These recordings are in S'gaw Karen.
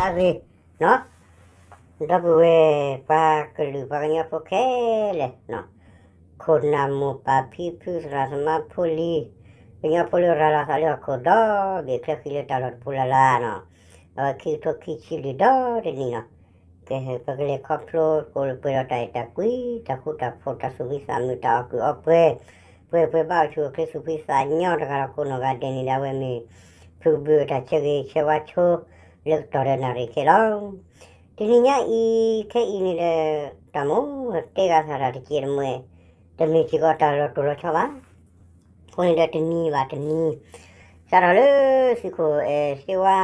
အဂ့ၤ, ဒီပုၢ်ဝဲၢ်ပှၤကလုာ်ပှၤကညီဖိခဲလၢာ်, ခိၣ်နၢ်မိၢ်ပၢ်ဖံဖုသရၣ်သမါဖိလံၤ, ကညီဖိလၢရၤလီၤသးလၢဟီၣ်ခိၣ်ဒီဘ့ၣ်ချၢဃံလၢတၢ်လီၢ်တပူၤလၢ်လၢ်နီၤ, အဝဲခံကထိခံဆံလွံၢ်ဒီတနံၣ်နီၤ, ကဲ ပကလဲၤခီဖျိကိးပှဲၤဒီးတၢ်အဲၣ်တၢ်ကွံ တၢ်ဃူတၢ်ဖိး တၢ်သူၣ်ဖှံသးမုာ် တၢ်အီၣ်ကုၢ်အီပှဲၤ, ပှဲၤပှဲၤဘၣ်အိၣ်ဆူၣ်အိၣ်ချ့သူၣ်ဖှံသးညီတဂၤဒီးခိၣ်နီၢ်ဂၤဒဲးန့ၣ်ဒီး အဝဲမ့ၢ် ဖုကဘုးအတၢ်ဆၢဂ့ၤဆၢဝါဆိ လၢကတီၢ်ဒီးနၣ်ရံၣ်ခဲလီၤ. တနံၤညါအံၤ ခဲအံၤန့ၣ်ဒီး တၢ်မိၣ်တဲဂၤသးတၢ်တစဲးတမှဲၤ, တမ့ၢ်စ့ၢ်ကီးတၢ်လီၤတိၢ်လီၤဆီဘၣ်. အဃိန့ၣ်ဒီးတနံၤဘၣ်တနံၤ စးထီၣ်လၢသုးခိၣ်အဲၣ်စ့ဝါ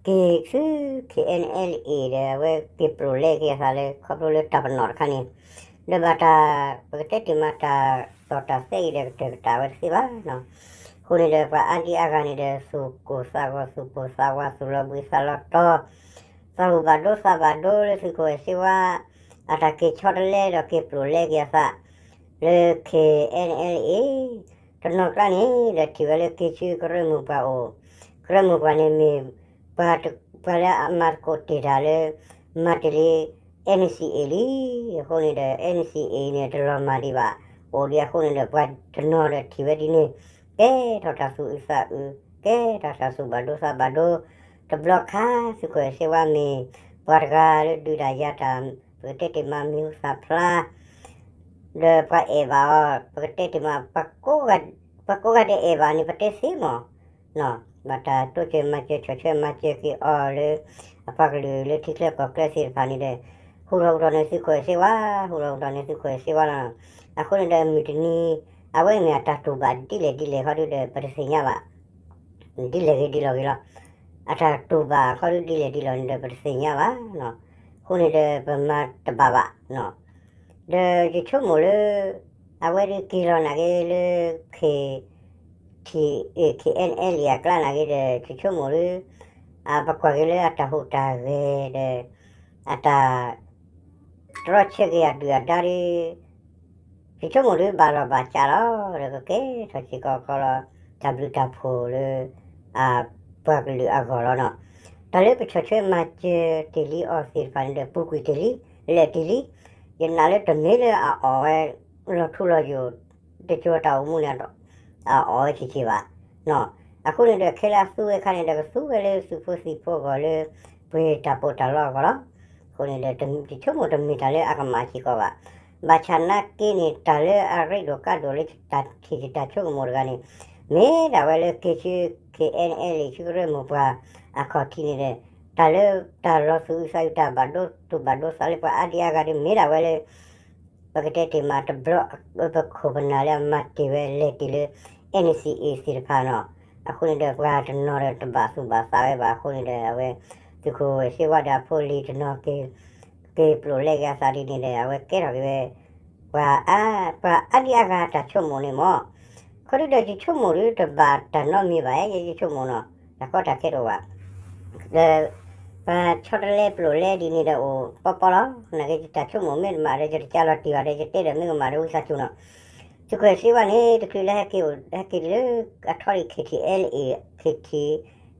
က့ၤဆူ KNLA ဒီး အဝဲက့ၤပျိာ်လဲက့ၤအသးလၢ ခီဖျိလၢတၢ်ပနီၣ်တခါန့ၣ်, ဒီးဘၣ်တၢ် ပကတဲတ့ၢ်မးတၢ်တီၢ်တၢ်သဲအံၤဒီး ကတၢၢ်ကတၢၢ်ဝဲတသ့ဘၣ်နီၤ. အဃိန့ၣ်ဒီး ပှၤအါဒံအါဂၤန့ၣ်ဒီး သူၣ်ကိၢ်သးဂီၤ သူၣ်ကိၢ်သးဝါ သူၣ်လီၤဘှံးသးလီၤတီၤ သးဟူးဘၣ်ဒိသးဘၣ်ဒိလၢသုးခိၣ်အဲၣ်စ့ဝါ အတၢ်က့ၤဆီတလဲဒီးက့ၤပျိာ်လဲက့ၤအသး လၢ KNLA တနီၤကျါန့ၣ်ဒီးထံၣ်ဝဲလၢက့ၤဆူကရၢမိၢ်ပှၢ်အိၣ်, ကရၢမိၢ်ပှၢ်န့ၣ်မ့ၢ် ပှၤလၢအမၤသကိးတ့ၢ်တၢ်လၢ မၤတ့ၢ်လံ NCA လံ. အဃိန့ၣ်ဒီး NCA န့ၣ် တလီၤမၢ်ဒံးဘၣ်, အိၣ်ဒံးအဃိန့ၣ်ဒီး ပှၤတနီၤဒီးထံၣ်ဝဲဒ်န့ၣ် ကဲထီၣ်တၢ်သူၣ်အုးသးအုး ကဲထီၣ်တၢ်သူၣ်ဘၣ်ဒိသးဘၣ်ဒိ, တဘျီခါ သုးခိၣ်အဲၣ်စ့ဝါမ့ၢ် ပှၤတဂၤလၢဒုးတၢ်ယၤတၢ် ပကတဲတ့ၢ်မးမံၤဟူသၣ်ဖျါ ဒီးပှၤအဲၣ်ဘၣ်အီၤ ပကတဲတ့ၢ်မး ပှၤကိးဂၤဒဲးအဲၣ်ဘၣ်န့ၣ် ပတဲသ့မး, ဘၣ်တၢ်တိစၢၤမၤစၢၤ ဆီၣ်ထွဲမၤစၢၤက့ၤအီၤလၢ အပှၤကလုာ်လၢထံချၢကီၢ်ချၢသ့ၣ်တဖၣ်န့ၣ်ဒီး ဟူထီၣ်ဟူထီၣ်န့ၣ်သုးခိၣ်အဲၣ်စ့ဝါ, ဟူထီၣ်ဟူထီၣ်န့ၣ်သုးခိၣ်အဲၣ်စ့ဝါလီၤ. အဃိန့ၣ်ဒီးမုၢ်တနံၤ အဝဲမ့ၢ်အတၢ်တူၢ်ဘၣ်ဒ်လဲၣ်ဒ်လဲၣ်ခီဒုဒီး ပတသ့ၣ်ညါဘၣ် ဒ်လဲၣ်ဂ့ၤဒ်လဲၣ်ဂ့ၤလီၤ. အတၢ်တူၢ်ဘၣ်ခီဒုဒ်လဲၣ်ဒ်လဲၣ်န့ၣ်ဒီး ပတသ့ၣ်ညါဘၣ်. အဃိန့ၣ်ဒီး ပမၤတဘၣ်ဘၣ်. ဒီးယဆိကမိၣ်လၢ အဝဲဒုးက့ၤလီၤနာ်က့လၢ KNLA အကျါနာ်က့ဒီး ယဆိကမိၣ်လၢ ပကွၢ်က့ၤလၢအတၢ်ဟူးတၢ်ဂဲၤဒီး အတၢ် တြီဆၢက့ၤအဒုၣ်အဒါဒီး ယဆိကမိၣ်ဒုးဘၣ်လီၤဘၣ်စးလီၤ ဒီးကကဲထီၣ်စ့ၢ်ကီးကီလီၤ တၢ်ဘျုးတၢ်ဖှိၣ်လၢ ပှၤကလုာ်အဂီၢ်လီၤနီၤ. တၢ်လၢပဆီၣ်ထွဲမၤစၢၤတ့ၢ်လံအီၤသ့ၣ်တဖၣ်န့ၣ်ဒီး ပူၤကွံာ်တ့ၢ်လံ လဲၤတ့ၢ်လံ. ယနာ်လၢတမ့ၢ်လၢအအီၣ်ဝဲ လီၤထူလီၤယိာ် တကၠိတၢ်အိၣ်မူန့ၣ် အအီၣ်ဝဲဆံးဆံးဘၣ်. အဃိန့ၣ်ဒီး ခဲလၢာ်အသူဝဲအခါန့ၣ်ဒီး ကသူဝဲလၢသုးဖိသံၣ်ဖိအဂီၢ်လၢ ပှ့ၤတၢ်ပီးတၢ်လီအဂီၢ်လီၤ. အဃိန့ၣ်ဒီး ယဆိကမိၣ်တမ့ၢ်တၢ်လၢအကမၣ်စ့ၢ်ကီးဘၣ်. ဘၣ်ဆၣ်နာ်က့န့ၣ် တၢ်လၢအရ့ဒိၣ်ကါဒိၣ်လၢတၢ်ထံၣ်တၢ်ဆိကမိၣ်တဂၤန့ၣ် မ့ၢ်ဒၣ်ဝဲလၢက့ၤဆူ KNLA ဆူကရၢမိၢ်ပှၢ်အခီၣ်ထံးန့ၣ်ဒီး တၢ်လၢတၢ်လီၤသူၣ်အုးသးအုး တၢ်ဘၣ်ဒိသူၣ်ဘၣ်ဒိသးလၢပှၤအါဒံအါဂၤဒီး မ့ၢ်ဒၣ်ဝဲလၢ ပကတဲတ့ၢ်မးတဘျီ ပခိၣ်ပနၢ်လၢအမၤတ့ၢ်ဝဲလဲၤတ့ၢ်လၢ NCA သ့ၣ်တဖၣ်နီၤ. အဃိန့ၣ်ဒီး ပှၤတနီၤဒီးတဘၣ်သူၣ်ဘၣ်သးဝဲဘၣ်အဃိန့ၣ်ဒီး အဝဲ သုးခိၣ်စ့ဝါဒီးအဖိလံၤတနီၤ က့ၤပျိာ်လဲက့ၤအသးဒ်န့ၣ်ဒီး အဝဲကဲထီၣ်က့ၤဝဲ ပှၤ ပှၤအါဒံအါဂၤတၢ်ဆိကမိၣ်န့ၣ်မး. ခီဒုဒီးယဆိကမိၣ်ဒုတဘၣ်တၢ်နီတမံၤဘၣ် ယဲယဆိကမိၣ်နီၤ တၢ်ကီတၢ်ခဲတအိၣ်ဘၣ်. ဒီး ပှၤဆီတလဲပျိာ်လဲဒ်န့ၣ်ဒီးအိၣ်ပီပီလီၤ. နာ်က့ယတၢ်ဆိကမိၣ်မ့ၢ်တမၤဒီး ယတကးလီၤတံၢ်ဘၣ်ဒီး ယတဲဒီးမ့ၢ်ကမၣ်ဒီးဝံသးစူၤနီၤ. သုးခိၣ်စ့ဝါန့ၣ် တချုးလၢဟဲက့ၤအိၣ် ဟဲက့ၤလၢအထီဒံး KTLA, KT,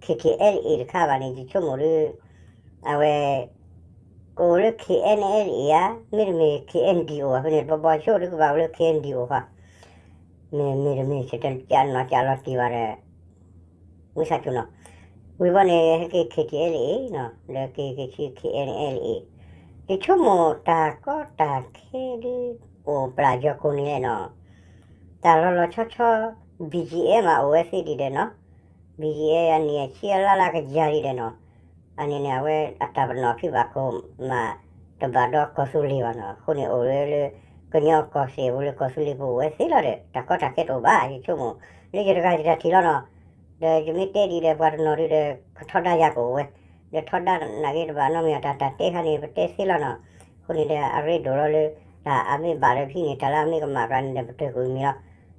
KTLA တခါဘၣ်န့ၣ် ယဆိကမိၣ်ဒု အဝဲ ကအိၣ်လၢ KNLA ဧါ, မ့တမ့ၢ် KNDO ဘၣ်ဖဲန့ၣ် တဘီဘီဆိဒုကဘၣ်အိၣ်လၢ KNDO ဃီ မ့မ့ၢ်တမ့ၢ် ယတကးနီၢ်ကးလီၤတံၢ်ဘၣ်ဒီး ဝံသးစူၤနီၤ. ဝံၤဘီန့ၣ် ဟဲက့ၤ KTLA နီၤ ဒီးက့ၤက့ၤဆူ KNLA ယဆိကမိၣ်တၢ်ကီတၢ်ခဲဒု အိၣ်ပျၢ်ယီၤကိၢ်န့ၣ်လဲၣ်နီၤ. တၢ်လီၤလီၤဆီဆီ BGF မးအိၣ်ဝဲသ့ဒ်ဒီးနီၤ. BGF အနံၣ်အဆံအလါလၢကယၤဒ်ဒီးနီၤ. အန့ၣ်န့ၣ် အဝဲအတၢ်ပနီၣ်ဖံးဘၣ်ခိၣ်မး တဘၣ်ဒီးကီၢ်သူလ့ၤဘၣ်နီၤ. အဃိန့ၣ်အိၣ်လၢလၢ ကညီကီၢ်စဲၣ်ပူၤလၢကီၢ်သူလ့ၤပူၤအိၣ်ဝဲသ့လီၤဒီး တၢ်ကီတၢ်ခဲတအိၣ်ဘၣ် ယဆိကမိၣ် လၢယတဂၤယတၢ်ထံၣ်လီၤနီၤ. ဒီးယမ့ၢ်တဲဒ်ဒီးပှၤတနီၤဒုဒီး ကထီဒါယၤကအိၣ်ဝဲ ဒီးထီဒါနာ်က့တဘၣ်နီတမံၤ တၢ်တၢ်တဲခါန့ၣ် ပတဲသ့လီၤနီၤ. အဃိန့ၣ်ဒီးအရ့ဒိၣ်လီၤလၢ တၢ်အမ့ၢ်ဘၣ်ဒီးဖဲန့ၣ် တၢ်လၢအမ့ၢ်ကမၣ်ကျါန့ၣ်ဒီး ပတၢၢ်ကွံာ်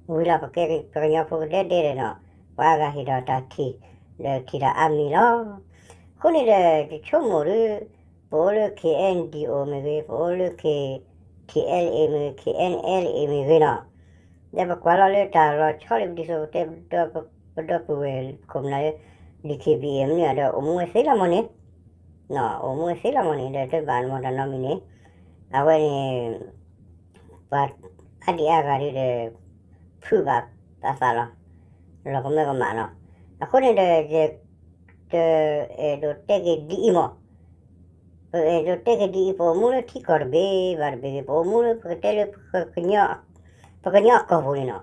မံၤလီၤ. ဝံၤလီၤပကဲပကညီဖိကဒဲဒဲဒီးနီၤ ပှၤအါဂၤဟ့ၣ်ဒီးတၢ်ထံၣ် ဒီးထံၣ်တၢ်အါမံၤလီၤ. အဃိန့ၣ်ဒီး ယဆိကမိၣ်ဒု ပအိၣ်လၢ KNDO မ့ၢ်ဂ့ၤ ပအိၣ်လၢ KTLA မ့ၢ်ဂ့ၤ KNLA မ့ၢ်ဂ့ၤနီၤ ဒီးပကွၢ်လီၤလၢတၢ်လီၤဆီလံ ပဒ်သိးပတဲ ပဒီပုၢ်ဝဲၢ်ခိၣ်ပနၢ်လၢ DKBA မနုၤဒီး အိၣ်မူဝဲသ့လီၤမ့ၢ်န့ၣ်, အိၣ်မူသ့လီၤမ့ၢ်န့ၣ်ဒီး တဘၣ်မၤတၢ်နီတမံၤန့ၣ်, အဝဲန့ၣ် ပှၤအါဒံအါဂၤဒုဒီး ဖုးဘၣ်အသးလီၤ. လီၤကမၢကမၣ်လီၤ. အဃိန့ၣ်ဒီး ယ တအဲၣ်ဒိးတဲက့ၤဒ်အံၤမး, ပအဲၣ်ဒိးတဲက့ၤဒ်အံၤ, ပအိၣ်မူလၢထံကီၢ်တဘ့ၣ်ဘၣ်တဘ့ၣ်ဂ့ၤ, ပအိၣ်မူလၢပကတဲလၢ ပကညီအကီၢ်ပူၤန့ၣ်လီၤ.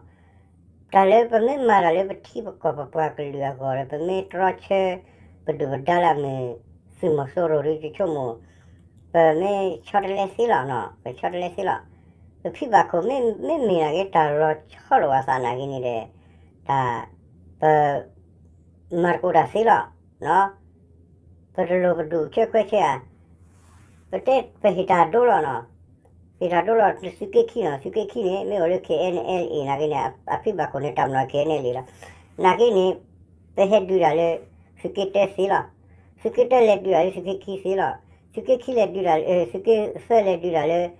တၢ်လၢပမ့ၢ်မၤတၢ်လၢပထံပကီၢ်ပပှၤကလုာ်အဂီၢ်ဒီး ပမ့ၢ်တြီဆၢ ပဒုၣ်ပဒါလၢအမ့ၢ်သုးမီၤစိရိၤဒီး ယဆိကမိၣ် ပမ့ၢ်ဆီတလဲသ့လီၤ, ပဆီတလဲသ့လီၤ. ပဖံးဘၣ်ခိၣ် မ့မ့ၢ်နာ်က့ တၢ်လီၤဆီလိာ်အသးနာ်က့န့ၣ်ဒီး တၢ် ပ မၤသကိးတၢ်သ့လီၤ. ပတလိၣ်ပဒုးဆၢခွဲးဆၢဧါ. ပတဲပဟ့ၣ်တၢ်ဒိလီၤနီၤ, ဟ့ၣ်တၢ်ဒိလီၤသုးက့ခံနီၤ, သုးက့ခံန့ၣ် မ့ၢ်အိၣ်လၢ ခဲအံၤအ့လ်အ့ နာ်က့န့ၣ် အဖံးဘၣ်ခိၣ်န့ၣ် တၢ်မနီၤ ခဲအံၤအ့လ်အ့ လီၤ. နာ်က့န့ၣ် ပဟဲဒုးတၢ်လၢ သုးက့တၢသ့လီၤ. သုးက့တၢလဲၤဒုးတၢ်လၢသုးက့ခံသ့လီၤ. သုးက့ခံလဲၤဒုးတၢ်လၢ သုးက့သၢလဲၤဒုးတၢ်လၢ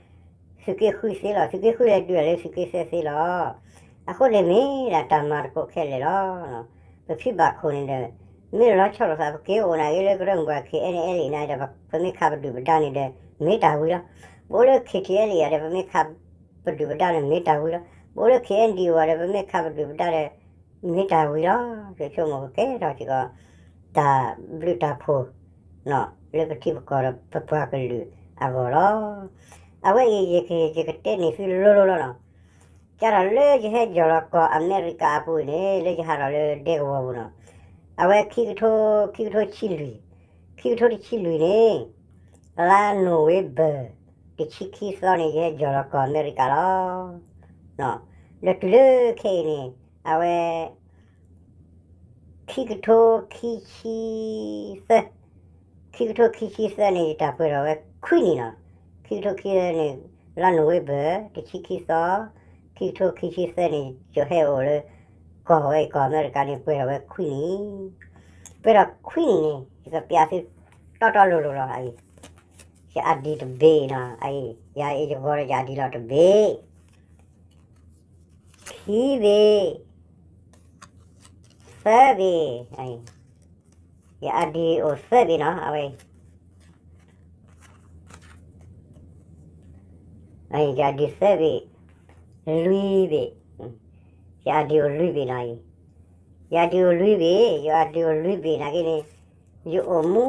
သုးက့ဃုသ့လီၤ. သုးက့ဃုလဲၤဒုးတၢ်လၢသုးက့သၢသ့လီၤ. အဃိန့ၣ်မ့ၢ်ဒၣ်တၢ်မၤသကိးခဲလၢာ်လီၤ. ပဖံးဘၣ်ခိၣ်န့ၣ်ဒီး မ့ၢ်လီၤဆီလိာ်သး ပက့ၤအိၣ်နာ်က့လၢကရၢမိၢ်ပှၢ် ခဲအံၤအ့လ်အ့ န့ၣ်ဒီး ပမ့ၢ်ခးပဒုၣ်ပဒါန့ၣ်ဒီး မ့ၢ်တၢ်ဝံၤလီၤ. ပအိၣ်လၢ ခဲအံၤအ့လ်အ့ ဒီး ပမ့ၢ်ခးပဒုၣ်ပဒါန့ၣ် မ့ၢ်တၢ်ဝံၤလီၤ. ပအိၣ်လၢ ခဲအံၤအ့လ်အ့ ဒီး ပမ့ၢ်ခးပဒုၣ်ပဒါဒီး မ့ၢ်တၢ်ဝံၤလီၤ. ယဆိကမိၣ်ကကဲထီၣ်စ့ၢ်ကီး တၢ်ဘျုးတၢ်ဖှိၣ် လၢပထံပကီၢ်ဒီးပပှၤကလုာ်အဂီၢ်လီၤ. အဝဲအံၤ ယကတဲန့ၢ်သုလိၤလိၤလီၤနီၤ. ကဒီးလၢယဟဲယီၢ်လီၤကီၢ်အမဲရကၤအပူၤန့ၣ် လၢယဟးထီၣ်လၢဒဲကဝီၤပူၤနီၤ, အဝဲခံကထိ ခံကထိဆံလွံၢ်, ခံကထိတဆံလွံၢ်န့ၣ် လါနိၣ်ဝ့ဘၢၣ် တဆံခံသီန့ၣ် ယဟဲယီၢ်လီၤကီၢ်အမဲရကၤလီၤ. ဒီးတုၤလၢခဲအံၤန့ၣ် အဝဲ ခံကထိခံဆံသၢ, ခံကထိခံဆံသၢန့ၣ် ယတၢ်ပှဲၤထီၣ်ဝဲခွံနံၣ်လီၤ. ခံကထိခံဆံသၢန့ၣ် လါနိၣ်ဝ့ဘၢၣ် တဆံခံသီ, ခံကထိခံဆံသၢန့ၣ် ယဟဲအိၣ်လၢ ကီၢ်ဝဲအံၤ ကီၢ်အမဲရကၤန့ၣ် ပှဲၤထီၣ်ဝဲခွံနံၣ်, ပှဲၤထီၣ်ခွံနံၣ်န့ၣ် ယကပျးသုတီတီလိၤလိၤလီၤ. အအံၤ ယ ID တဘ့ၣ်နီၤ, အအံၤ ယ ယဂီၤဒီးယ ID လီၤတဘ့ၣ် ခံဘ့ၣ်, သၢဘ့ၣ်, ယ ID အိၣ်သၢဘ့ၣ်နီၤ, အဝဲ ယ ID သၢဘ့ၣ်, လွံၢ်ဘ့ၣ်, ယ ID အိၣ်လွံၢ်ဘ့ၣ်နီၤ, ယ ID အိၣ်လွံၢ်ဘ့ၣ်, ယ ID အိၣ်လွံၢ်ဘ့ၣ်နာ်က့န့ၣ် ယအိၣ်မူ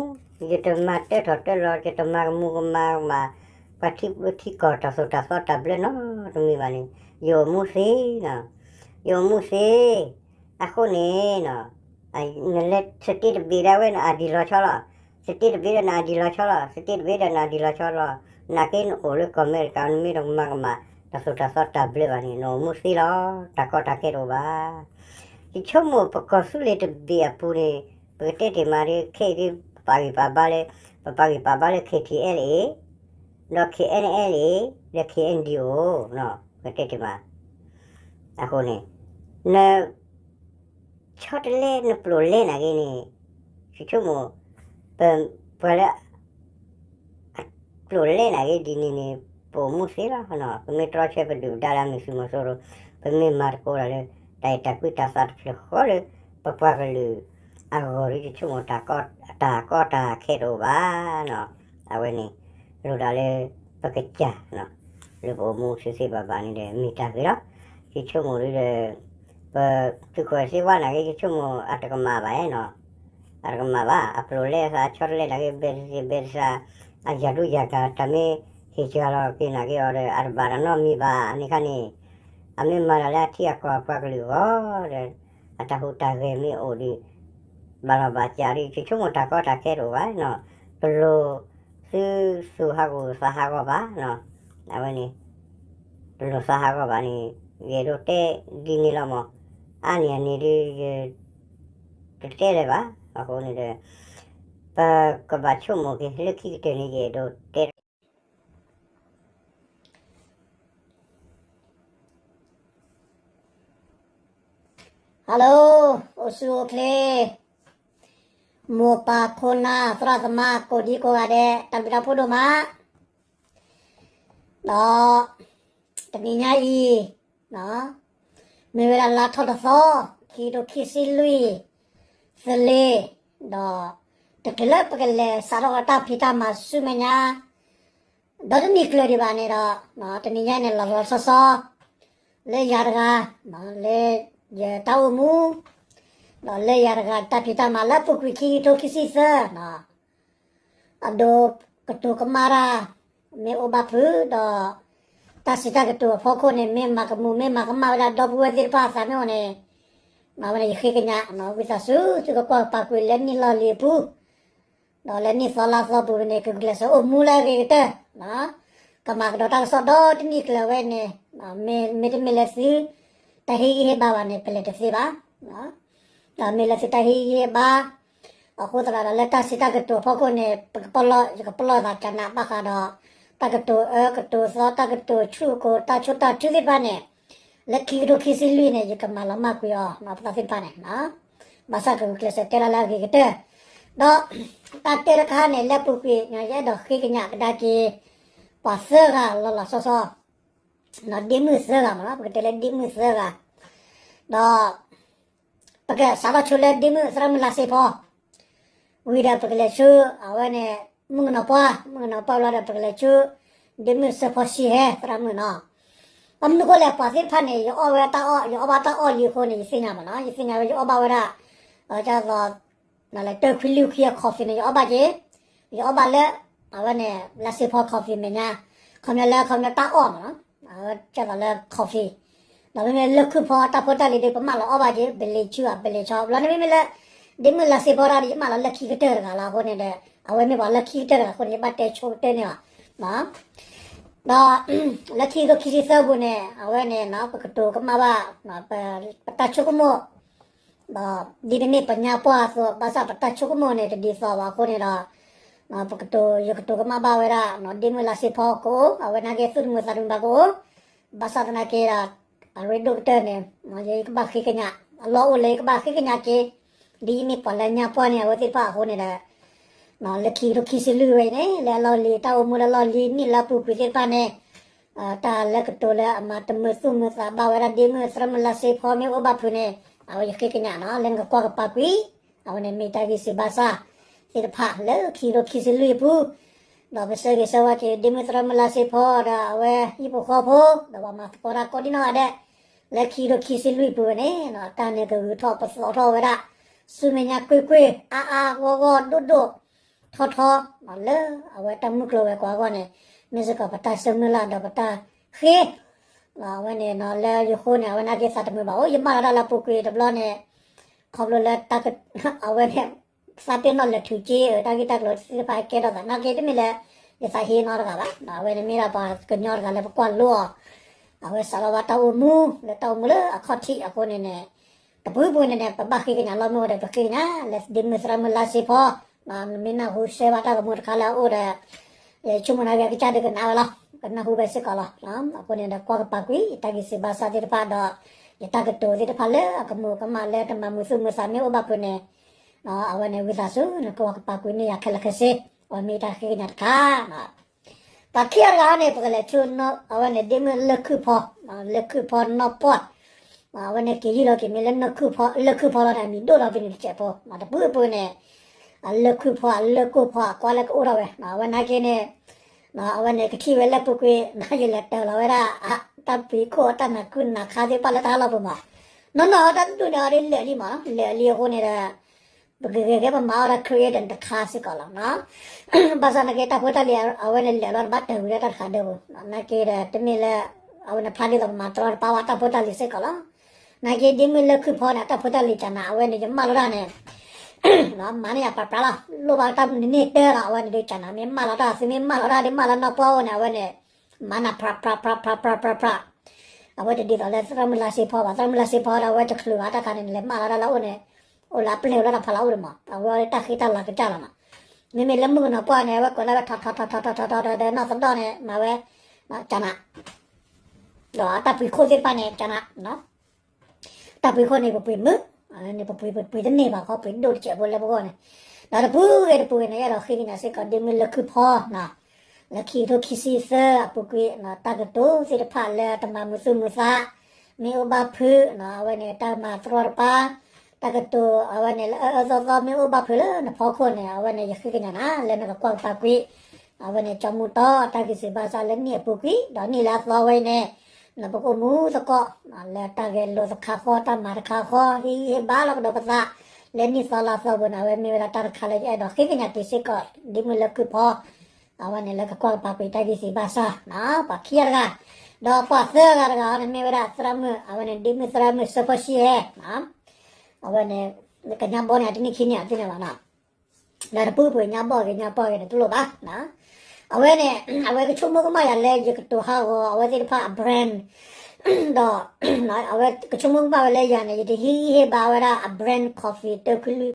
ယတမၤတၢထီၣ်တၢလီၤ, ယတမၤကမူၤကမၣ်ကမၣ် ပှၤထံထံကီၢ်တၢ်သိၣ်တၢ်သီတၢ်ဘျၢနီတမံၤဘၣ်န့ၣ် ယအိၣ်မူသ့နီၤ, ယအိၣ်မူသ့. အဃိန့ၣ် နလဲၤ စတ့တဘ့ၣ်ဒၣ်ဝဲ န ID လီၤဆီလီၤ, စတ့တဘ့ၣ်ဒီးန ID လီၤဆီလီၤ, စတ့တဘ့ၣ်ဒီးန ID လီၤဆီလီၤ. နာ်က့နအိၣ်လၢကီၢ်အမဲရကၤ နမ့ၢ်တမၤကမၣ် တၢ်သိၣ်တၢ်သီတၢ်ဘျၢဘၣ်န့ၣ် နအိၣ်မူသ့လီၤ, တၢ်ကီတၢ်ခဲတအိၣ်ဘၣ်. ယဆိကမိၣ်ပကီၢ်သူလ့ၤတဘ့ၣ်အပူၤန့ၣ် ပကတဲတ့ၢ်မးဒီး ခဲအံၤဒ်ပပာ်ဂံၢ်ပာ်ဘါလၢ ပပာ်ဂံၢ်ပာ်ဘါလၢ KTLA ဒီး KNLA ဒီး KNDO ပကတဲတ့ၢ်မး. အဃိန့ၣ် န ဆီတလဲနပျိာ်လဲနာ်က့န့ၣ် ယဆိကမိၣ် ပ ပှၤလၢ အပျိာ်လဲနာ်က့ဒ်န့ၣ်န့ၣ် ပအိၣ်မူသ့လီၤ. ပမ့ၢ်တြီဆၢပဒုၣ်ပဒါလၢအမ့ၢ်သုးမီၤစိရိၤ, ပမ့ၢ်မၤသကိးတၢ်လၢ တၢ်အဲၣ်တၢ်ကွံတၢ်သးတဖျၢၣ်ဃီလၢ ပပှၤကလုာ်အဂီၢ်ဒီး ယဆိကမိၣ် တၢ်ကီတၢ်ခဲတအိၣ်ဘၣ်. အဝဲန့ၣ် လိၣ်ဒၣ်လၢ ပကစၢ် လၢပအိၣ်မူသ့သ့ဘၣ်ဘၣ်န့ၣ်ဒီး မ့ၢ်တၢ်ဂ့ၤလီၤ. ယဆိကမိၣ်ဒီး ပသုးခိၣ်စ့ဝါနာ်က့ ယဆိကမိၣ်အတကမၣ်ဘၣ်နီၤ, အတကမၣ်ဘၣ်. အပျိာ်လဲအသး ဆီတလဲနာ်က့ ဘဲတသ့ဘဲတသး အယၢ်ဒိယၢ်ကၤ တၢ်မ့ၢ်ဟ့ၣ်စှၤလီၤက့ၤနာ်က့အီၤဒီး အတဘၣ်တၢ်နီတမံၤဘၣ်န့ၣ်ခါန့ၣ်, အမ့ၢ်မၤတၢ်လၢအထံအကီၢ်အပှၤကလုာ်အဂီၢ်ဒီး အတၢ်ဟူးတၢ်ဂဲၤမ့ၢ်အိၣ်ဒီး ဘၣ်လီၤဘၣ်စးဒီး ယဆိကမိၣ်တၢ်ကီတၢ်ခဲတအိၣ်ဘၣ်နီၤ, တလိၣ်သုသူၣ်ဟးဂီၤသးဟးဂီၤဘၣ်နီၤ. အဝဲန့ၣ် တလိၣ်သးဟးဂီၤဘၣ်န့ၣ် ယအဲၣ်ဒိးတဲဒ်န့ၣ်လီၤမး. အါန့ၢ်အန့ၣ်ဒီး ယတတဲလၢၤဘၣ်. အဃိန့ၣ်ဒီး ပကဘၣ်ဆိကမိၣ်က့ၤလၢခံကတၢၢ်န့ၣ် ယအဲၣ်ဒိးတဲ Hello, အိၣ်ဆူၣ်အိၣ်ချ့, မိၢ်ပၢ်ခိၣ်နၢ် သရၣ်သမါ ကိးဒံကိးဂၤဒဲး တၢ်ဘျုးတၢ်ဖှိၣ်ဒိၣ်မး, ဒီး တနံၤညါအံၤ မ့ၢ်ဝဲဒၣ်လါထီၣ်တသီ, ခံကထိခံဆံလွံၢ်, သလ့ၤ, ဒီး တချုးလၢပကလဲၤစးထီၣ်တၢ်ဖံးတၢ်မၤဆူမဲာ်ညါ ဒီးတနံၤကျၢၤဒံးဘၣ်န့ၣ်ဒီး တနံၤညါန့ၣ် လီၤလီၤဆီဆီ လၢယၤတဂၤ လၢယတၢ်အိၣ်မူ ဒီးလၢယၤတဂၤတၢ်ဖံးတၢ်မၤလၢအပူၤကွံာ်ခံကထိခံဆံသၢ အဒိ ကတိၤကမၣ်တၢ် မ့ၢ်အိၣ်ဘၣ်ဖုးဒီး တၢ်စံးတၢ်ကတိၤအဖီခိၣ်န့ၣ် မ့ၢ်မၤကမူၣ် မ့ၢ်မၤကမၣ်ဝဲဒၣ်ဒီပုၢ်ဝဲၢ်သ့ၣ်တဖၣ်အသးမ့ၢ်အိၣ်န့ၣ် အဝဲန့ၣ်ယဃ့ကညး ဝံသးစူၤ သုကကွၢ်ကပာ်ကွံာ်လၢနံၣ်လီၢ်လံၤအပူၤ ဒီးလၢနံၣ်သီလါသီပူၤန့ၣ် ကဂုာ်ကျဲးစၢးအိၣ်မူလၢအဂ့ၤကတၢၢ် ကမၤကဒီးတၢ်ကစီၣ်ဒီတနံၣ်ကျၢၤဝဲန့ၣ် မ့မ့ၢ်တမ့ၢ်လၢသု တၢ်ဟ့ၣ်ဂံၢ်ဟ့ၣ်ဘါဘၣ်န့ၣ် ပလဲၤတသ့ဘၣ် ဒီးမ့ၢ်လၢသုတၢ်ဟ့ၣ်ဂံၢ်ဟ့ၣ်ဘါ အဃိသတးဒီးလၢတၢ်စံးတၢ်ကတိၤအဖီခိၣ်န့ၣ် ပကပလီၢ် ယကပလီၢ်သးကနးဘၣ်ဃးဒီး တၢ်ကတိၤအၢကတိၤသီ တၢ်ကတိၤဆူၣ်ကိၤ တၢ်ဆိၣ်တၢ်ထုသ့ၣ်တဖၣ်န့ၣ် လၢခံကထိခံဆံလွံၢ်န့ၣ် ယကမၤလီၤမၢ်ကွံာ်အီၤ ပသးသ့ၣ်တဖၣ်န့ၣ် ဘၣ်ဆၣ်ကဂုာ်ကျဲးစၢးတဲလီၤလၢအဂ့ၤကတၢၢ် ဒီး တၢ်တဲတခါန့ၣ် လၢပူၤကွံာ် ယအဲၣ်ဒိးဃ့ကညးကဒါက့ၤ ပှၤသၢဂၤလီၤလီၤဆီဆီ ဒ့မုၣ်သၢဂၤမးလီၤ ပကတဲလၢဒ့မုၣ်သၢဂၤ ဒီး ပကစးထီၣ်ဆိလၢဒ့မုၣ်သရၣ်မုၣ်လါစ့ဖီ ဝံၤဒီးပကလဲၤဆူ အဝဲန့ၣ် မုၣ်ကနီၤပှၢ် မုၣ်ကနီၤပှၢ်လီၤဒီးပကလဲၤဆူ ဒ့မုၣ်စၢဖီဆံဟဲ သရၣ်မုၣ်နီၤ ဘၣ်မနုၤဃိလဲၣ် ပှၤသ့ၣ်တဖၣ်န့ၣ် ယအီၣ်ဝဲတၢ်အီၣ် ယအီၣ်ဘၣ်တၢ်အီၣ်လံအဃိန့ၣ် ယသ့ၣ်ညါမးနီၤ ယသ့ၣ်ညါဝဲယအီၣ်ဘၣ်ဝဲဒၣ် ဒ်သိး လၢတၢၢ်ခွံလွံၢ်ခွံအ coffee န့ၣ် ယအီၣ်ဘၣ်က့ၤ ယအီၣ်ဘၣ်လၢ အဝဲန့ၣ် လါစ့ဖီ coffee မဲာ်ညါ ခီပညီလၢခီပညီတၢ်အီၣ်မးနီၤ ဒ်သိးလၢ coffee ဒီးမ့မ့ၢ်လၢၢ်ခုၣ်ဖီတၢ်ဖိတၢ်လံၤဒီး ပမၢလီၤအီၣ်ဘၣ်က့ၤ ဘလ့ၤဆူၣ် ဘလ့ၤဆီ ဘျီန့ၣ်မ့မ့ၢ်လၢ ဒ့မုၣ်လါစ့ဖီတၢ်ဒီး ယမၢလီၤလၢခံကတၢၢ်တဂၤလီၤအဃိန့ၣ်ဒီး အဝဲမ့ၢ်ပှၤလၢခံကတၢၢ်တဂၤအဃိန့ၣ် ယဘၣ်တဲဆိကတၢၢ်န့ၢ်အီၤ ဒီး လၢခံကထိခံဆံသၢပူၤန့ၣ် အဝဲန့ၣ် ပကတိၤကမၣ်ဘၣ် ပတၢ်ဆိကမိၣ် ဒီးဒ်ပမ့ၢ်ပညါပှၢ်အသိး ဘၣ်ဆၣ်ပတၢ်ဆိကမိၣ်န့ၣ် တဒ်သိးဘၣ်အဃိန့ၣ်ဒီး ပကတိၤ ယကတိၤကမၣ်ဘၣ်ဝဲဒၣ် ဒ့မုၣ်လါစ့ဖီကအိၣ် အဝဲနာ်က့ သူၣ်တမုာ်သးတမုာ်ဘၣ်ကအိၣ် ဘၣ်ဆၣ်သနာ်က့ဒီး အရ့ဒိၣ်ကတၢၢ်န့ၣ် ယကဘၣ်ဃ့ကညး အလီၢ်အိၣ်လၢယကဘၣ်ဃ့ကညးက့ၤ ဒ်ယမ့ၢ်ပှၤလၢညါပှၢ်န့ၣ် အဝဲသ့ၣ်တဖၣ်အဃိန့ၣ်ဒီး လၢခံကထိခံဆံလွံၢ်ဝဲအံၤန့ၣ် လၢအလီၢ်လံၤ တၢ်အိၣ်မူလၢအလီၢ်လံၤနံၣ်လၢအပူၤကွံာ်သ့ၣ်တဖၣ်န့ၣ် တၢ်လၢကတိၤလၢအမၤတမုာ်သူၣ်မုာ်သးဘၣ်ဝဲဒၣ်ဒ့မုၣ်သရၣ်မုၣ်လါစ့ဖီမ့ၢ်အိၣ်ဘၣ်ဖုးန့ၣ် အဝဲယဃ့ကညးနီၤ လၢနကကွၢ်ကပာ်ကွံာ် အဝဲန့ၣ်မ့ၢ်တၢ်ဂ့ၢ်စံးဘၣ်စၢ်သ့ၣ်တဖၣ်လၢခံကထိခံဆံလွံၢ်အပူၤ ဒီးပဆၢဂ့ၤဆၢဝါက့ၤ ဒ့မုၣ်သရၣ်မုၣ်လါစ့ဖီဒီးအဝဲဟံၣ်ဖိဃီဖိ ဒီးပှၤမၤသကိးတၢ်ကိးဒံနီၢ်ဂၤဒဲး လၢခံကထိခံဆံလွံၢ်အပူၤဝဲန့ၣ် တၢ်န့ၣ်ကဂုၤထီၣ်ပသီထီၣ်ဝဲဒၣ် ဆူမဲာ်ညါကွ့ၢ်ကွ့ၢ် အါအါဂီၢ်ဂီၢ်ဒိၣ်ဒိၣ် ထီထီ လၢအဝဲတၢ်မုၢ်ကျိၤဝဲၤကွာ်အဂီၢ်န့ၣ် မ့ၢ်စ့ၢ်ကီးပတၢ်ဆၢမုၢ်လၢ်ဒီးပတၢ်ဃ့ အဝဲန့ၣ်နီၤ လၢယဃိန့ၣ် အဝဲနာ်က့သးတမုာ်ဘၣ်အိၣ် ယမၢလီၤတၢ်လၢအပူၤကွံာ်တဘျီန့ၣ် ခီဖျိလၢ အဝဲန့ၣ် သးပ့ၤနီၣ်လဲၤထုးက့ၤ တၢ်ဂ့ၢ်တၢ်ကျိၤသ့ၣ်တဖၣ်ကဲထီၣ်သး နာ်က့တမ့ၢ်လၢ ယသးဟ့နီတဂၤဘၣ် အဝဲန့ၣ်မ့ၢ်ဒၣ်ပှၤကညီတဂၤလၢပကွၢ်လိအီၤ အဝဲစးထီၣ်ဘၣ်တၢ်အိၣ်မူ လၢတၢ်အိၣ်မူလၢအခီၣ်ထံးအဃိန့ၣ်န့ၣ် တပူၤပူၤန့ၣ်န့ၣ် ပဘၣ်ဃ့ကညးလီၤမ့ၢ်အိၣ်ဒီး ပဃ့ကညး လၢဒ့မုၣ်သရၣ်မုၣ်လါစ့ဖီ မ့ၢ်နၢ်ဟူရှဲဘၣ်တၢ်ဂီၤမူတခါလၢအအိၣ်ဒီး ယဆိကမိၣ်နာ်က့အကစၢ်ဒုးကနၣ်ဝဲလီၤ ကနၢ်ဟူဝဲစ့ၢ်ကီးလီၤ. အဃိန့ၣ်ဒီးကွၢ်ကပာ်ကွံာ် ယတၢ်ဂ့ၢ်စံးဘၣ်စၢ်သ့ၣ်တဖၣ်ဒီး ယတၢ်ကတိၤသ့ၣ်တဖၣ်လၢအကမူၤကမၣ်လၢတမၤမုာ်သူၣ်မုာ်သးမ့ၢ်အိၣ်ဘၣ်ဖုးန့ၣ် အဝဲန့ၣ်ဝံသးစူၤ နကွၢ်ကပာ်ကွံာ်န့ၢ်ယၤခဲလၢာ်ခဲဆ့ အဝဲမ့ၢ်ယတၢ်ဃ့ကညးတခါ ပှၤခံဂၤတဂၤန့ၣ် ပကလဲၤဆူ အဝဲန့ၣ်ဒ့မုၣ်လၢၢ်ခုၣ်ဖီ လၢၢ်ခုၣ်ဖီနီၢ်ပှၢ် အဝဲန့ၣ်က့ၤယုၢ်လီၤက့ၤမ့ၢ်လၢနီၢ်ခုၣ်ဖီ လၢၢ်ခုၣ်ဖီလီၤန့ၣ် အမံၤဒိၣ်လီၤဖဲန့ၣ်တစဲးဖိ တပူၤပူၤန့ၣ် အလၢၢ်ခုၣ်ဖီ အလၢၢ်ကိၢ်ဖီ အကွၢ်လၢကအိၣ်ထီၣ်ဝဲ အဝဲနာ်က့န့ၣ် အဝဲန့ၣ်ကထံၣ်ဝဲလၢပူၤကွံာ် ယလဲၤတၢၤလီၤဝဲဒၣ် တၢ်ပှ့ၤခိၣ်တၢ်နးခုနးခါသ့ၣ်တဖၣ်လၢတၢ်လီၢ်ပူၤမး နီၢ်နီၢ်တၢ်တဒူၣ်န့ၣ်အီၤဒ်လဲာ်လံမး လဲာ်လံအဃိန့ၣ်ဒီး ပကဂဲၤကဲပမၤအီၣ်တၢ် create တခါစ့ၢ်ကီးလီၤ. ဘၣ်ဆၣ်နာ်က့တၢ်ဖိတၢ်လံၤအဝဲန့ၣ်လဲာ်လီၤ တဘၣ်တၢၢ်ဝံၤလၢတၢ်တခါဒၢပူၤ နာ်က့ဒီးတမ့ၢ်လၢ အဝဲန့ၣ်ဖျါဒ်သိးပမၤတြီတပါဝဲတၢ်ဖိတၢ်လံၤစ့ၢ်ကီးလီၤ. နာ်က့ဒ့မုၣ်လၢၢ်ခုၣ်ဖီန့ၣ် အတၢ်ဖိတၢ်လံၤကနၤ အဝဲန့ၣ်ယမၢလီၤတၢ်န့ၣ် မၤန့ၢ်ယၤပြးပြးလီၤ လိၣ်ဘၣ်တၢ်န့ၢ်တၢ်လီၤ အဝဲန့ၣ်ဒုးကနၤ မ့ၢ်မၢလီၤတၢ် သုမ့ၢ်မၢလီၤတၢ်ဒ်မၢလီၤနီၢ်ပှၢ်အိၣ်န့ၣ် အဝဲန့ၣ် မၤနၢ်ပြးပြးပြးပြးပြးပြး အဝဲတဒ်သိးလၢသရၣ်မုၣ်လါစ့ဖီဘၣ် သရၣ်မုၣ်လါစ့ဖီဒီးအဝဲတချုးဘၣ်တၢ်ခါန့ၣ် လဲၤမၢလီၤတၢ်လၢအအိၣ်န့ၣ် အိၣ်လၢအပျဲၢ်လီၤတၢ်ဖးလီၤအိၣ်ဒံးမး အဝဲတၢ်ဃ့တၢ်လၤကစၢ်လီၤမး မ့မ့ၢ်လၢမုၣ်ကနီၤပှၢ်န့ၣ် အဝဲကွဲးလၢဝဲထီထီထီထီထီထီဒီးနီၢ်သဒီၣ်န့ၣ် မၤဝဲ ကနၤ ဒီးတၢ်ပှ့ၤခိၣ်သ့ၣ်တဖၣ်န့ၣ် ကနၤ တၢ်ပှ့ၤခိၣ်န့ၣ် ပပှ့ၤမုာ် န့ၣ်ပပှ့ၤပှ့ၤတန့ၢ်ဘၣ်ခီ ပှ့ၤဒိၣ်တစဲးဖိလၢပဂီၢ်န့ၣ် ဒီးတပူၤဂ့ၤတပူၤဂ့ၤန့ၣ် အဲၣ်ဒိးဃ့ကညးစ့ၢ်ကီးဒ့မုၣ်လၢၢ်ခုၣ်ဖီ လၢခံကထိခံဆံသၢအပူၤကွံာ် တၢ်ကတိၤသ့ၣ်တဖၣ်လၢတမၤမုာ်သူၣ်မုာ်သး မ့ၢ်အိၣ်ဘၣ်ဖုး အဝဲန့ၣ်တၢ်မၤတြီတပါ တၢ်ကတိၤအဝဲန့ၣ် လၢအအၢအၢသီသီမ့ၢ်အိၣ်ဘၣ်ဖုးလၢနဖီခိၣ်န့ၣ် အဝဲန့ၣ် ယဃ့ကညးနၤ လၢနကကွၢ်ကပၤကွံာ် အဝဲန့ၣ် ကၠီမူတီ တၢ်ဂ့ၢ်စံးဘၣ်စၢ်လၢနံၣ်အပူၤကွံာ် ဒီးနံၣ်လၢအသီဝဲအံၤန့ၣ် ပကအိၣ်မူသကိး လၢတၢ်ဂဲၤလိာ်တခါဃီ တၢ်မၤတခါဃီ ဟ့ၣ်ဂံၢ်ဟ့ၣ်ဘါလိာ်ကဒီးပသး လၢနံၣ်သီလါသီပူၤန့ၣ် အဝဲမ့ၢ်ဝဲဒၣ်တၢ်တခါလၢယအဲၣ်ဒိးဃ့ကညးက့ၤစ့ၢ်ကီး ဒ်မုၢ်လၢကုၢ်ဖီ အဝဲန့ၣ်လၢကကွၢ်ကပၤကွံာ်တၢ်ဂ့ၢ်စံးဘၣ်စၢ် ပှၤခံဂၤတဂၤ ဒီးပှၤသၢဂၤတဂၤန့ၣ်မ့ၢ်ဝဲဒၣ်သရၣ်မုၣ် အဝဲန့ၣ် ဒ်မုၢ်သရၣ်မုၣ်စၢဖီၣ်ဆံဟဲ အဝဲန့ၣ် ကညါဘီန့ၣ် တနံၣ်ခံနံၣ်အသ့ၣ်န့ၣ်လီၤနီၤ ဒီးတပူၤပှ့ၤညါဘီၣ်ဂ့ၤညါဘီၣ်ဂ့ၤန့ၣ် တလိၣ်ဘၣ်. အဝဲန့ၣ် အဝဲကဆိကမိၣ်ကမၣ်ယၤလၢယကတိၤဟးဂီၤ အဝဲသ့ၣ်တဖၣ်အ brand ဒီး အဝဲကဆိကမိၣ်ကမၣ်ဝဲလၢယၤန့ၣ် ယတဟ့ၣ်ဂံၢ်ဟ့ၣ်ဘါဝဲဒၣ်အ brand coffee တၢ်ခုၣ်လွံၢ်